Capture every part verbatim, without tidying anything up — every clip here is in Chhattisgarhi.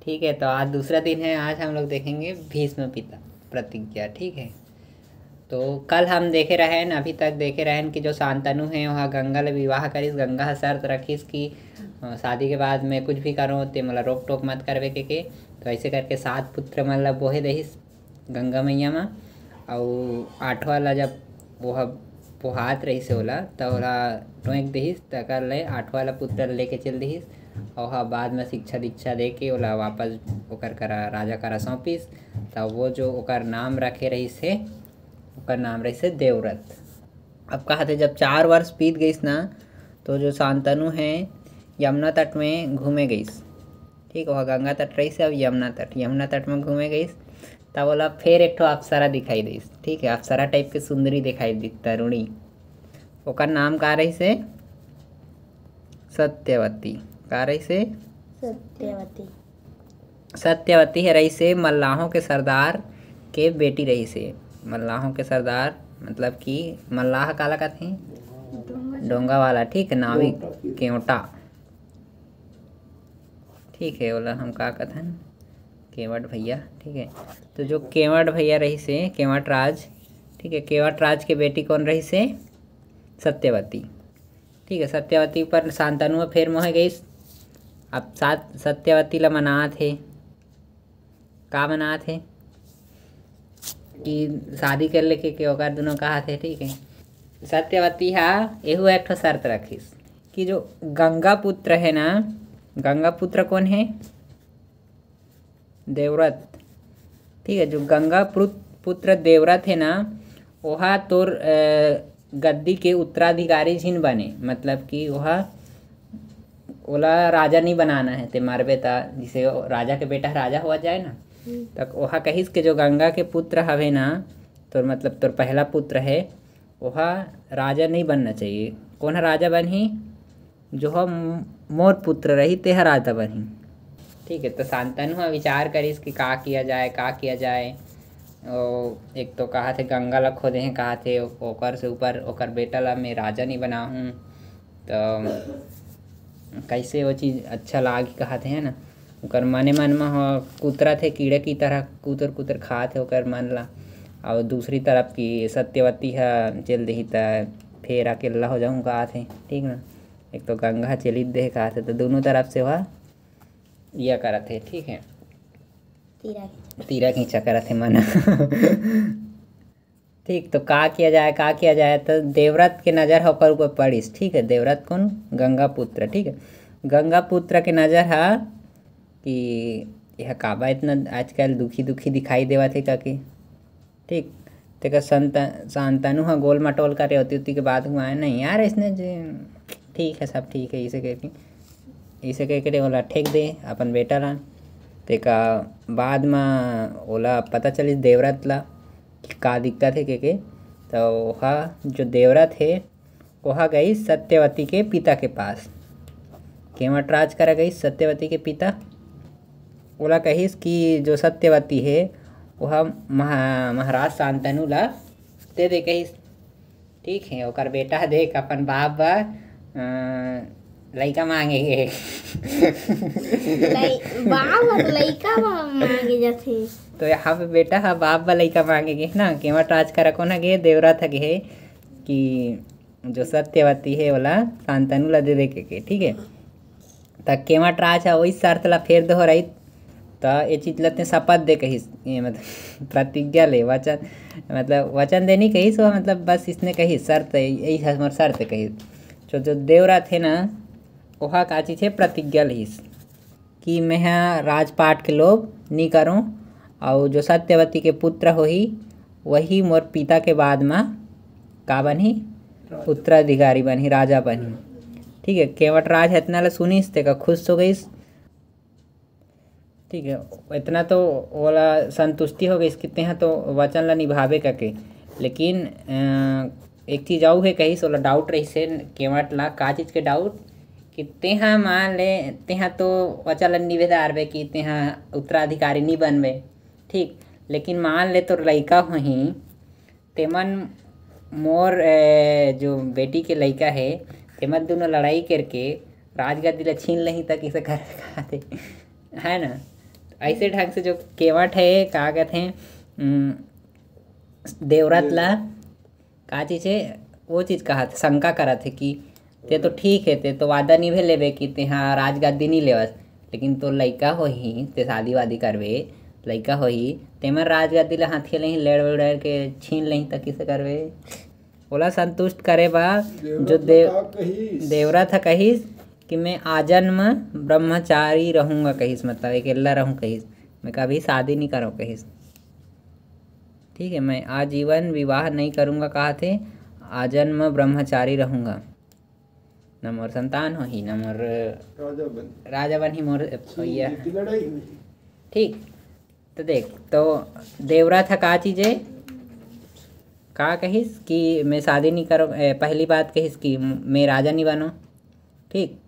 ठीक है, तो आज दूसरा दिन है। आज हम लोग देखेंगे भीष्म पिता प्रतिज्ञा। ठीक है, तो कल हम देखे रहेन, अभी तक देखे रहेन कि जो शांतनु है, वह गंगा ले विवाह करिस। गंगा ह शर्त रखिस कि अ, शादी के बाद मैं कुछ भी करूँ, ते मोला रोक टोक मत करवे के, के। तो ऐसे करके सात पुत्र मन ला बोहे देहिस गंगा मैया म। अउ आठवां ला जब वो ह पोहात रहिस ओला, त ओला टोंक देहिस, तकर ले आठवां ला पुत्र लेके चल देहिस। अउ ह बाद म शिक्षा दीक्षा दे के ओला वापस ओकर करा, राजा करा सौंपिस। त वो जो ओकर नाम रखे रहिस हे, ओकर नाम रहिस हे देवव्रत। अब कहा थे, जब चार वर्ष बीत गइस ना, तो जो शांतनु है, यमुना तट में घूमे गइस। ठीक, वह गंगा तट रहिस हे, अब यमुना तट, यमुना तट में घूमे गइस। तब ओला फेर एक ठो अप्सरा दिखाई देइस। ठीक है, अप्सरा टाइप के सुंदरी दिखाई दी, तरुणी। ओकर नाम का रहिस हे? सत्यवती। का रहिस हे? सत्यवती। सत्यवती ह रहिस हे मल्लाहों के सरदार के बेटी रहिस हे। मल्लाहों के सरदार मतलब कि मल्लाह काला कथे? डोंगा वाला, ठीक है, नाविक, केवटा। ठीक है, ओला हम का कथन? केवट भैया। ठीक है, तो जो केवट भैया रहिस हे, केवट राज, ठीक है, केवट राज के बेटी कोन रहिस हे? सत्यवती। ठीक है, सत्यवती ऊपर शांतनु ह फेर मोहे गइस। अब साथ सत्यवती ला मनात हे, का मनात हे कि शादी कर लेके के ओकर दुनों कहा थे। ठीक है, सत्यवती हा एहू एक ठो शर्त रखिस कि जो गंगा पुत्र है ना, गंगा पुत्र कोन है? देवव्रत। ठीक है, जो गंगा पुत-, पुत्र देवव्रत है ना, ओहा तोर अ, गद्दी के उत्तराधिकारी झिन बने, मतलब कि ओहा, ओला राजा नहीं बनाना है। ते मरबे त, जिसे राजा के बेटा राजा हुआ जाए ना, तक ओहा कहिस के जो गंगा के पुत्र हवे ना, तोर मतलब तोर पहला पुत्र है, ओहा राजा नहीं बनना चाहिए। कौन राजा बनही? जो ह मोर पुत्र रही, तेह राजा बनही। ठीक है, तो शांतनु ह विचार करिस कि का किया जाए, का किया जाए। ओ, एक तो कहा थे गंगा ला खोदे हैं, कहा थे ओकर से ऊपर ओकर बेटा ला मैं राजा नहीं बनाहूँ, तो कैसे वो चीज़ अच्छा लागी, कहा थे, है ना। ओकर मने मन म ह कुतरा थे, कीड़े की तरह कुतर कुतर खा थे ओकर मन ला। और दूसरी तरफ की सत्यवती ह चल देही त फेर अकेला हो जाऊँ, कहा थे, ठीक ना। एक तो गंगा चलित दे कहा थे, तो दोनों तरफ से वह यह करत हे, ठीक है, तीरा खींचा। तीरा खींचा करत हे मन। ठीक, तो का किया जाए, का किया जाए, तो देवव्रत के नज़र ह ओकर ऊपर पड़िस। ठीक है, देवव्रत कौन? गंगा पुत्र। ठीक है, गंगा पुत्र के नज़र ह कि यह काबा इतना आजकल दुखी दुखी दिखाई देवत हे करके। ठीक, तेकर संत शांतनु ह गोल मटोल करे होती होती के बाद हुआ है, नहीं यार, इसने जे ठीक है, सब ठीक है, इसे कह के, इसे कह के ओला ठेक दे अपन बेटा ला। तेका बाद म ओला पता चलिस देवव्रत ला कि का दिक्कत है के, के। तो ओहा जो देवव्रत है, ओहा गई सत्यवती के पिता के पास। केवट राज करा गई सत्यवती के पिता, ओला कहिस कि जो सत्यवती है, ओहा महा-, महाराज शांतनु ला दे दे कहिस। ठीक है, ओकर बेटा देख अपन बाप बर अ, लइका मांगे गे। लइ-, बाप ह तो लइका मा-, मांगे जाथे। तो यहाँ पे बेटा ह बाप बर लइका मांगे गे ना, केवट राज करा कोन ह गे, देवव्रत ह गे कि जो सत्यवती है ओला शांतनु ला दे दे के, के, ठीक है। त केवट राज ह वही शर्त ला फेर दोहराई, त ये चीज ला ते शपथ दे कहिस, ये मतलब प्रतिज्ञा ले, वचन, मतलब वचन देनी कहिस, वो मतलब बस इसने कहिस शर्त, यही हमर शर्त कहिस। जो, जो देवव्रत है ना, ओहा का चीज है, प्रतिज्ञा लिहिस कि मैं ह राजपाट के लोभ नी करूँ, अउ जो सत्यवती के पुत्र होही, वही मोर पिता के बाद म का बनही? उत्तराधिकारी बनही, राजा बनही। ठीक है, केवट राज ह इतना ला सुनिस, तेका खुश हो गइस। ठीक है, इतना तो ओला संतुष्टि हो गइस कि तेहा तो वचन ला निभावे करके। लेकिन अ, एक चीज अउ है कहिस, ओला डाउट रहिस हे केवट ला, का चीज के डाउट? कि तेहा मान ले, तेहा तो वचन ला निभे डारबे कि तेहा उत्तराधिकारी नी बनबे, ठीक, लेकिन मान ले तोर लइका होही, तेमन मोर, ए, जो बेटी के लइका है, तेमन दोनों लड़ाई करके राजगद्दी ला छीन लही, त किसे कर खाते, है ना? ऐसे ढंग से जो केवट है, का कहते हैं, उम, देवरत ला का चीज है, वो चीज कहा थे, शंका करत है कि ते तो ठीक है, ते तो वादा निभे लेबे कि ते हाँ राजगद्दी नहीं लेवस, लेकिन तो लइका होही, ते शादी वादी करबे, लइका होही, ते मन राजगद्दी ला हाथे लेही, लेड़ वेड़ के छीन लेही, त किसे करबे? ओला संतुष्ट करे बा जो देव देवरत ह कहिस कि मैं आजन्म ब्रह्मचारी रहूंगा कहिस, मतलब अकेला रहूं कहिस, मैं कभी शादी नहीं करूं कहिस। ठीक है, मैं आजीवन विवाह नहीं करूंगा कहा थे, आजन्म ब्रह्मचारी रहूंगा, न मोर संतान होही, न मोर राजा बनही मोर भैया। ठीक, तो देख, तो देवरत ह का चीज है, का कहिस कि मैं शादी नहीं करो, पहली बात कहिस कि मैं राजा नहीं बनो। ठीक,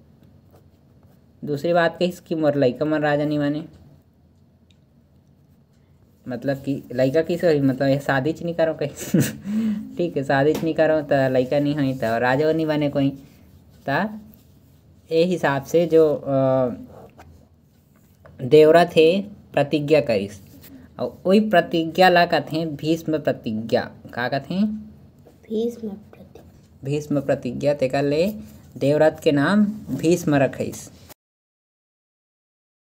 दूसरी बात कहिस कि मोर लइका मन राजा नहीं बने। मतलब कि लइका किसे होही, मतलब ये शादी च नहीं करो कहिस। ठीक है, शादी च नहीं करो त लइका नहीं होही, त राजा नहीं बने कोई। त ए हिसाब से जो देवरत हे, प्रतिज्ञा करिस, अउ ओई प्रतिज्ञा ला कथे भीष्म प्रतिज्ञा। का कथे? भीष्म प्रतिज्ञा। भीष्म प्रतिज्ञा, तेकर ले देवरत के नाम भीष्म रखिस।